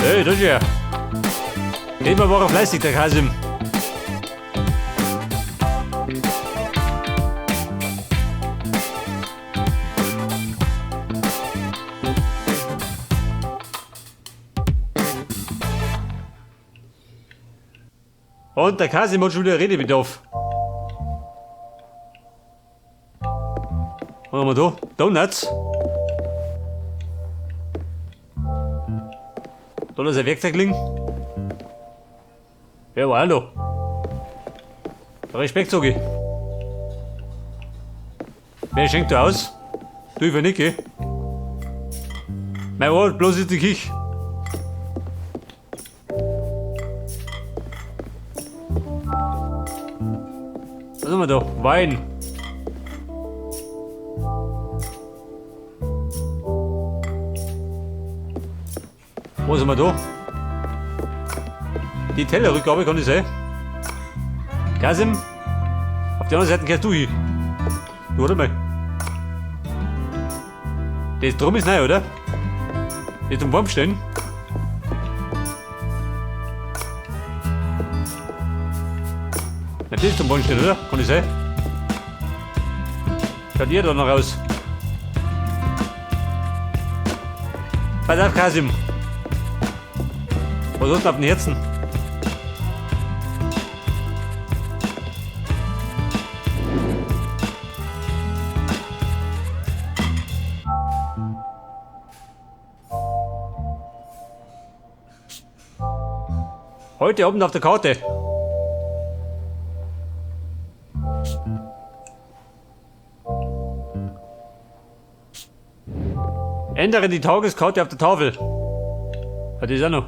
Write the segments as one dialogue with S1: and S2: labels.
S1: Hey, da schau her. Diesmal war er fleißig, der Kasim. Und der Kasim hat schon wieder Redebedarf. Was haben wir da? Donuts. Da ist ein Werkzeug liegen. Ja, war hallo. Respekt, sag ich. Wer schenkt da aus? Du, ich nicht, gell? Mein Wort, bloß ist die Küche. Was haben wir da? Wein. Was haben wir da? Die Tellerrückgabe kann das sein? Kasim, auf der anderen Seite gehst du hin. Du, warte mal. Das Drum ist neu, oder? Das zum Warmstellen. Na, das ist zum Warmstellen, oder? Kann das sein? Schaut ihr da noch aus? Pass auf, Kasim. Was hast du auf dem Herzen? Heute Abend auf der Karte. Ändere die Tageskarte auf der Tafel. Ja, das ist auch noch.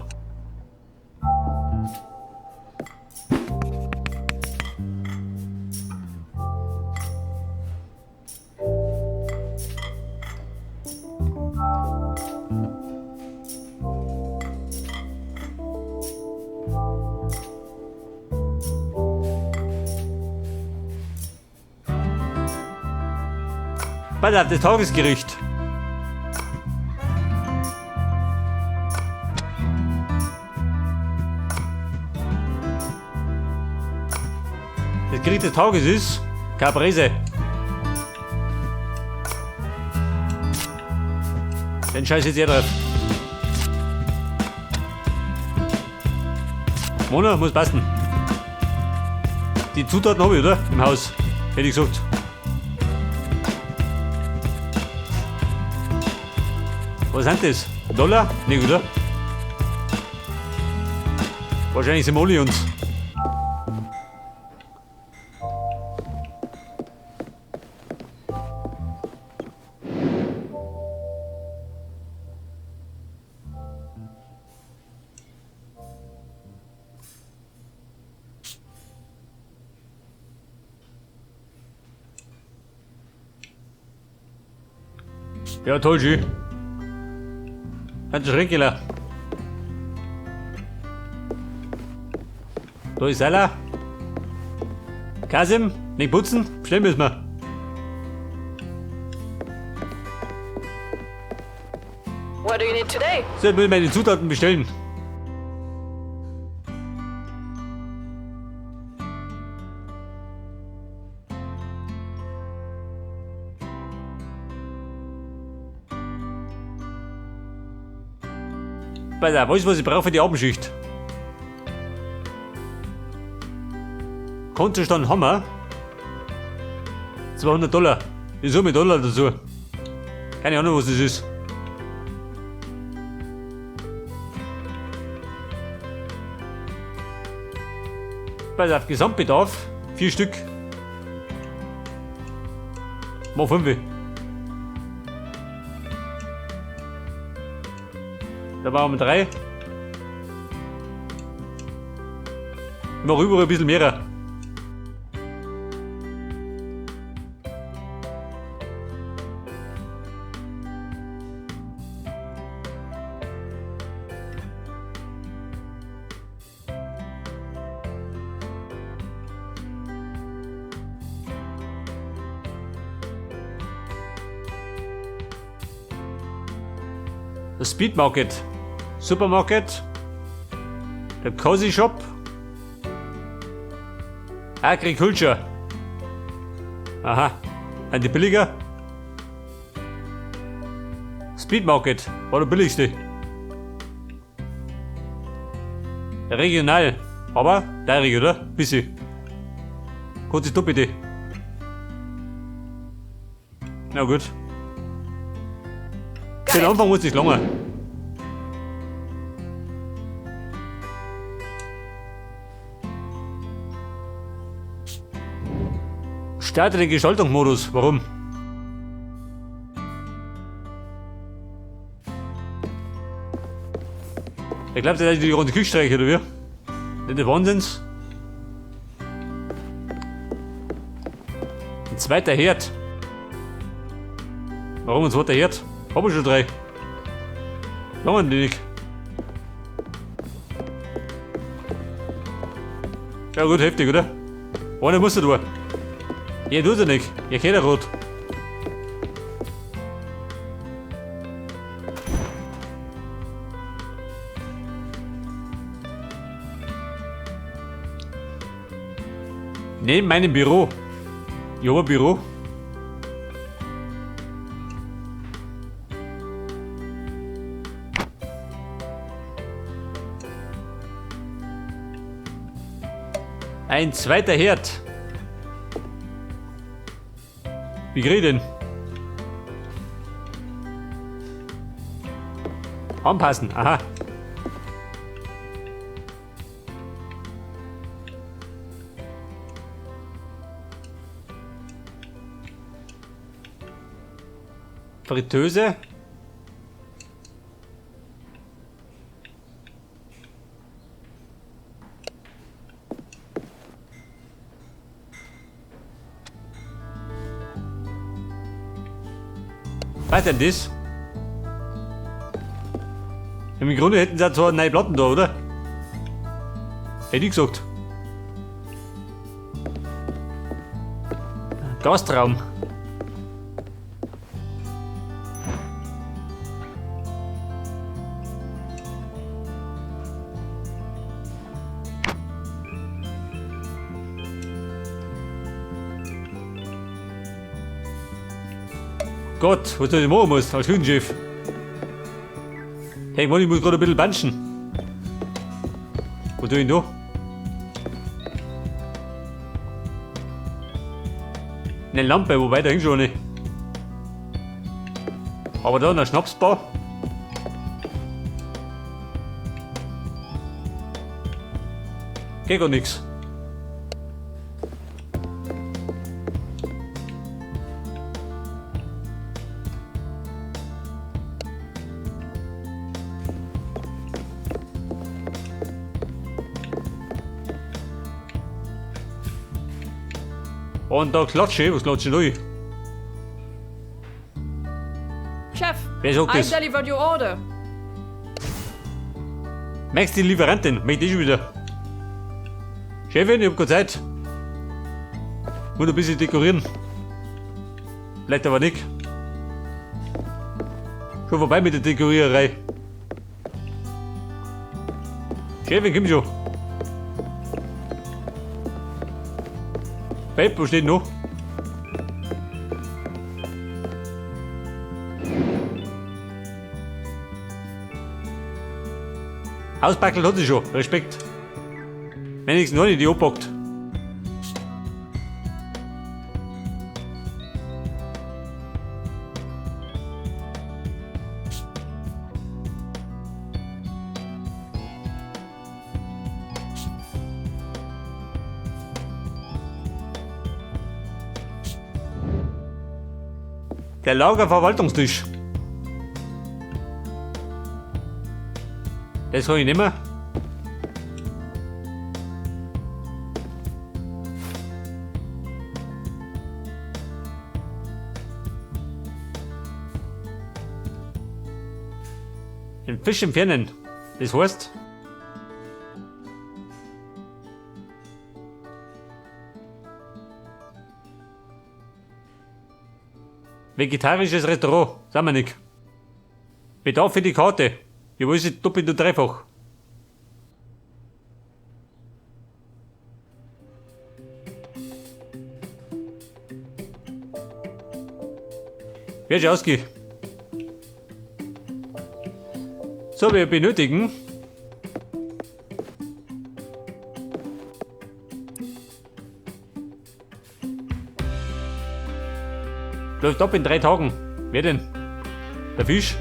S1: Pass auf, das Tagesgericht. Das Gericht des Tages ist Caprese. Den Scheiß jetzt eh drauf. Mona muss passen. Die Zutaten hab ich, oder? Im Haus. Hätte ich gesagt. Was sind das? Dollar? Nicht, oder? Wahrscheinlich Simoleons. Ja, toll, schön. Ganz schräg, da ist Salah. Kasim, nicht putzen, bestellen müssen wir.
S2: What do you need today?
S1: So, jetzt muss ich meine Zutaten bestellen. Pass auf, alles was ich brauche für die Abendschicht. Kontostand haben wir. $200. Ich suche mir Dollar dazu. Keine Ahnung, was das ist. Pass auf, Gesamtbedarf. 4 Stück. Mach 5. Da machen wir 3. Ich mach überall ein bisschen mehr. Das Speed Market. Supermarket. Der Cozy Shop. Agriculture. Aha. Sind die billiger? Speed Market war der billigste. Regional. Aber teurig, oder? Bisschen. Kurze bitte. Na gut. Für den Anfang muss ich lange. Starte den Gestaltungsmodus. Warum? Ich glaube, das ist die runde Küche oder wie? Nicht der Wahnsinns. Ein zweiter Herd. Warum ein zweiter Herd? Hab ich schon drei. Lange nicht. Ja gut, heftig, oder? Einer muss er tun. Ja, tut er nicht. Ja, geht er rot. Neben meinem Büro. Ich hab ein Büro. Ein zweiter Herd. Wie krieg ich den? Anpassen, aha. Fritteuse. Was denn das? Im Grunde hätten sie ja zwar neue Platten da, oder? Hätte ich gesagt. Gastraum. Gott, was du denn machen musst als Küchenchef. Hey, Mann, ich muss gerade ein bisschen banschen. Wo tue ich denn da? Eine Lampe, wobei da hängt schon eine. Aber da eine Schnapsbar. Geht gar nix. Und da klatsche, was klatsche ich?
S2: Chef,
S1: Wer sagt
S2: I
S1: das?
S2: delivered your order.
S1: Merkst die Lieferantin, möchte ich schon wieder. Chefin, ich hab keine Zeit. Muss ein bisschen dekorieren. Vielleicht aber nicht. Schon vorbei mit der Dekoriererei. Chefin, komm schon. Babe, wo steht noch? Hausbackel hat sie schon, Respekt. Wenigstens noch nicht die anpackt. Der Lagerverwaltungstisch. Das kann ich nicht mehr. Den Fisch entfernen. Das heißt, vegetarisches Restaurant, sagen wir nicht. Bedarf für die Karte. Ja, wo ist die doppelt und dreifach? Wird schon ausgehen. So, wir benötigen Läuft ab in 3 Tagen. Wer denn? Der Fisch?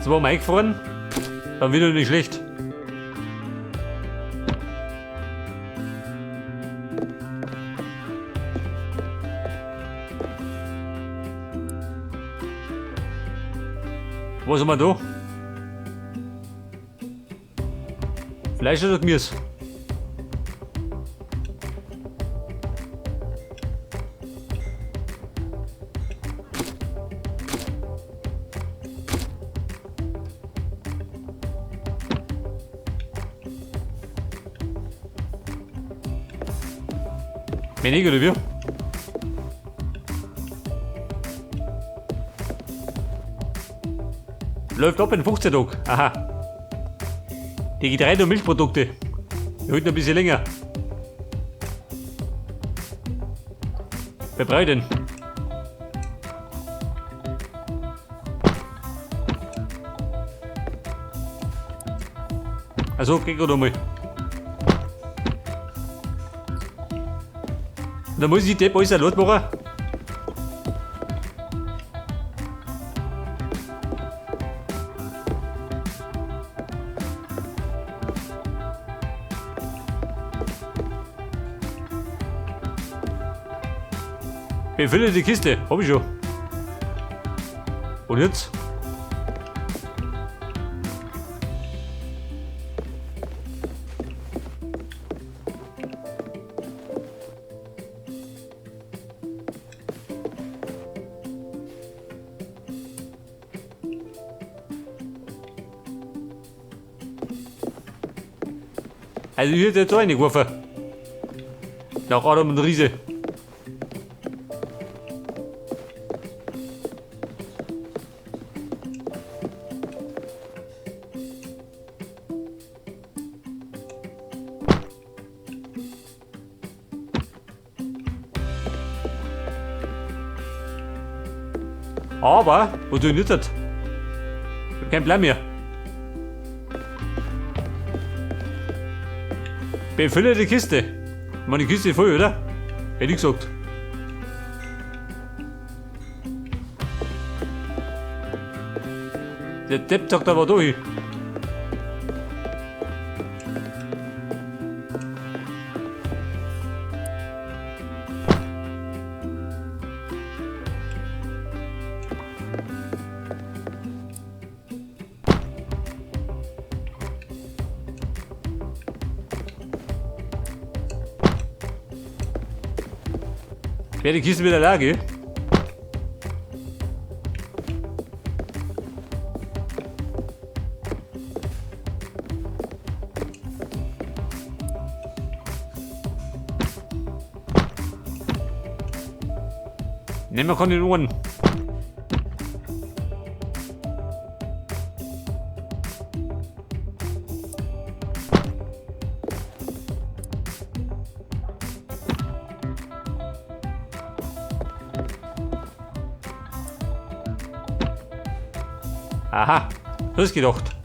S1: Zweimal eingefahren, dann wieder nicht schlecht. Was haben wir da? Fleisch oder Gemüse? Wenig oder wie? Läuft ab in 15 Tagen. Aha. Die Getreide- und Milchprodukte. Wir halten ein bisschen länger. Wer braucht denn? Also, geh grad einmal. Da muss ich Depp alles Salat machen. Befülle die Kiste, hab ich schon. Und jetzt? Also hier hat der reingeworfen. Nach Adam und Riese. Aber, wo du nicht hast, kein Plan mehr. Befülle die Kiste. Meine Kiste ist voll, oder? Hätte ich gesagt. Der Depp sagt aber da hin. Wäre die Kiste wieder leer, gell? Nehmen wir keine Ohren. Aha, so ist gedacht.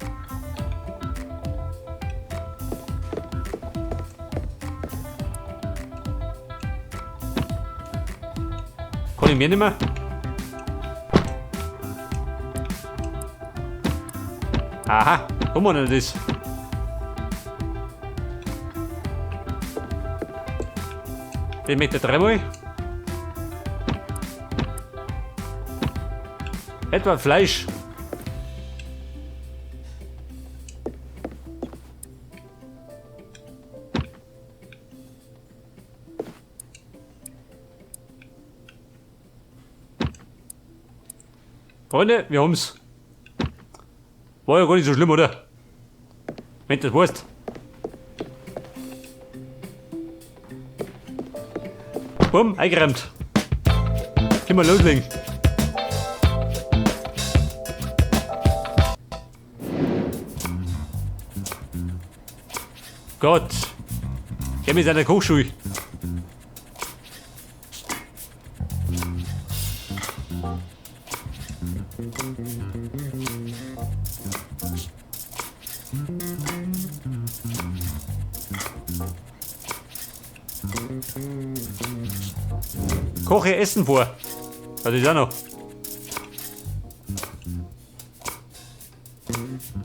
S1: Kann ich mehr nicht mehr? Aha, guck mal das. Den möchte ich dreimal. Etwa Fleisch. Freunde, wir haben's. War ja gar nicht so schlimm, oder? Wenn du das weißt. Bumm, eingeräumt. Können wir loslegen. Gott. Der mit seiner Kochschule. Koche Essen vor. Das ist auch noch.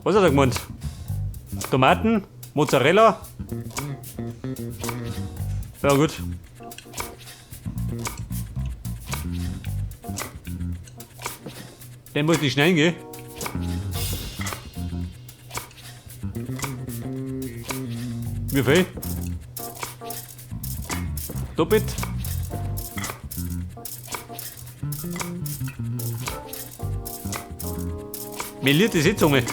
S1: Was hat er gemeint? Tomaten, Mozzarella. Ja gut. Den muss ich schneiden, gell? Wie viel? Doppelt. Melierte Sitzungen.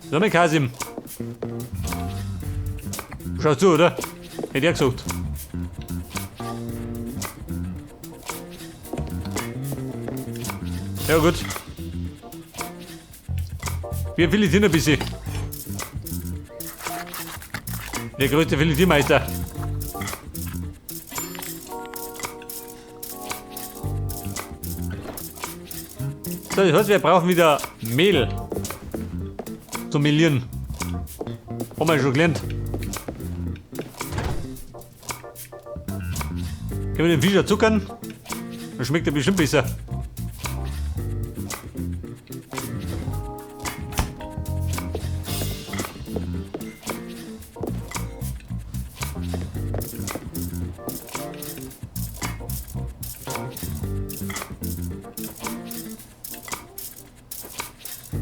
S1: So, mein Kasim. Schaust du, oder? Hätte ich gesagt. Ja gut. Wir filetieren ein bisschen. Der größte Filetiermeister. So, das heißt, wir brauchen wieder Mehl zum Melieren. Haben wir schon gelernt. Können wir den Fisch zuckern? Dann schmeckt er bestimmt besser.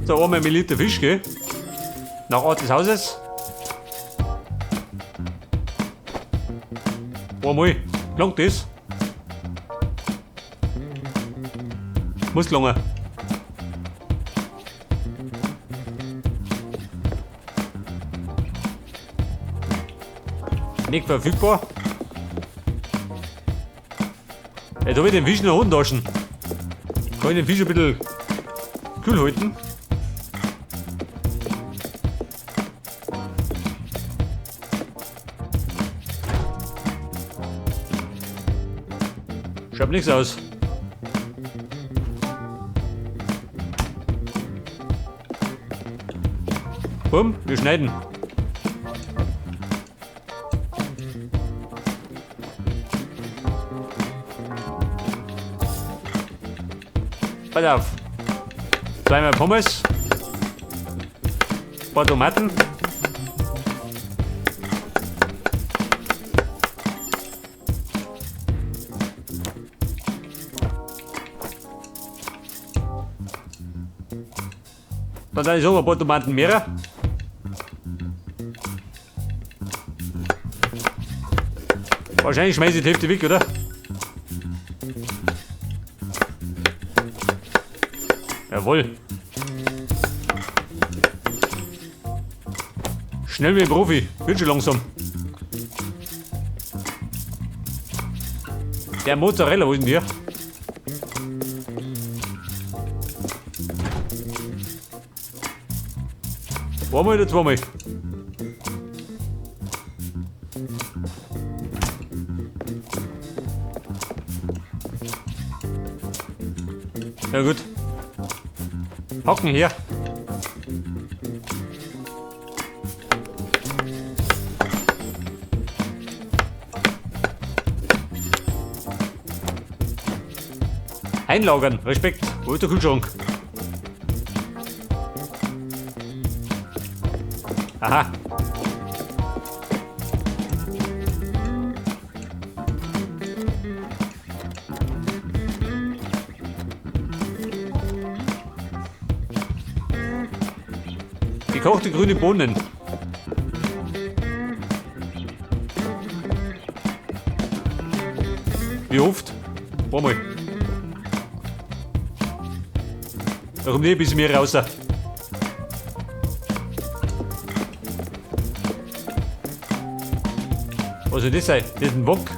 S1: So, einmal melierter Fisch, gell? Nach Art des Hauses. Einmal. Langt das? Muss langen. Nicht verfügbar. Jetzt hab ich den Fisch in der Hosentasche. Kann ich den Fisch ein bisschen kühl halten? Schaut nichts aus. Bumm, wir schneiden. Pass auf. Zweimal Pommes. Ein paar Tomaten. Dann ist auch ein paar Tomaten mehr. Wahrscheinlich schmeiße ich die Hälfte weg, oder? Jawohl. Schnell wie ein Profi. Wird schon langsam. Der Mozzarella, wo ist denn der? Einmal oder zweimal? Ja gut. Hocken hier. Einlagern, Respekt. Wo ist der Kühlschrank? Aha. Gekochte grüne Bohnen. Wie oft? Einmal. Da kommt eh ein bisschen mehr raus. Was soll das sein? Das ist ein Wok.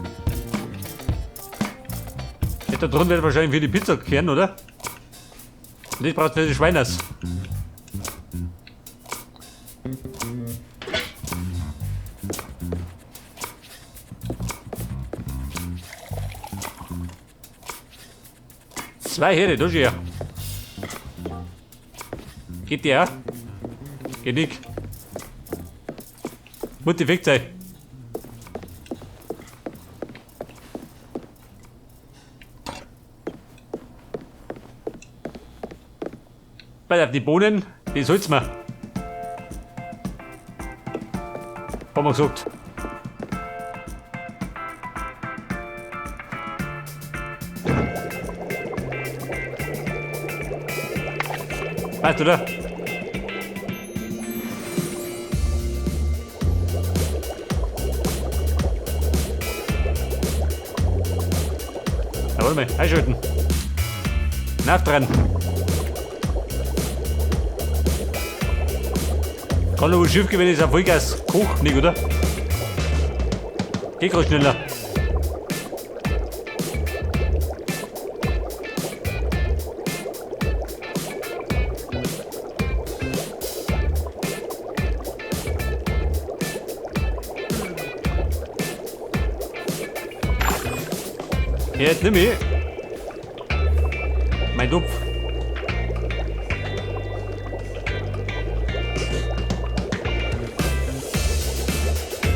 S1: Das da drunter wird wahrscheinlich für die Pizza kehren, oder? Und das braucht für die Schweiners. Zwei Herde, da schon her. Geht der auch? Geht nicht. Muss defekt sein. Bei auf die Bohnen, die soll's mir. Haben wir gesagt. Passt, oder? Na, warte mal, einschalten. Nerv dran. Kann doch wohl schief gehen, wenn ich es auf Vollgas koche, nicht, oder? Geht grad schneller. Ja, jetzt nimm ich. Mein Topf.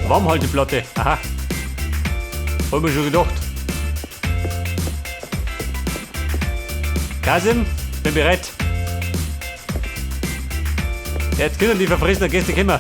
S1: Warmhalteplatte. Aha. Hab mir schon gedacht. Kasim, bin bereit. Jetzt können die verfressenen Gäste kommen.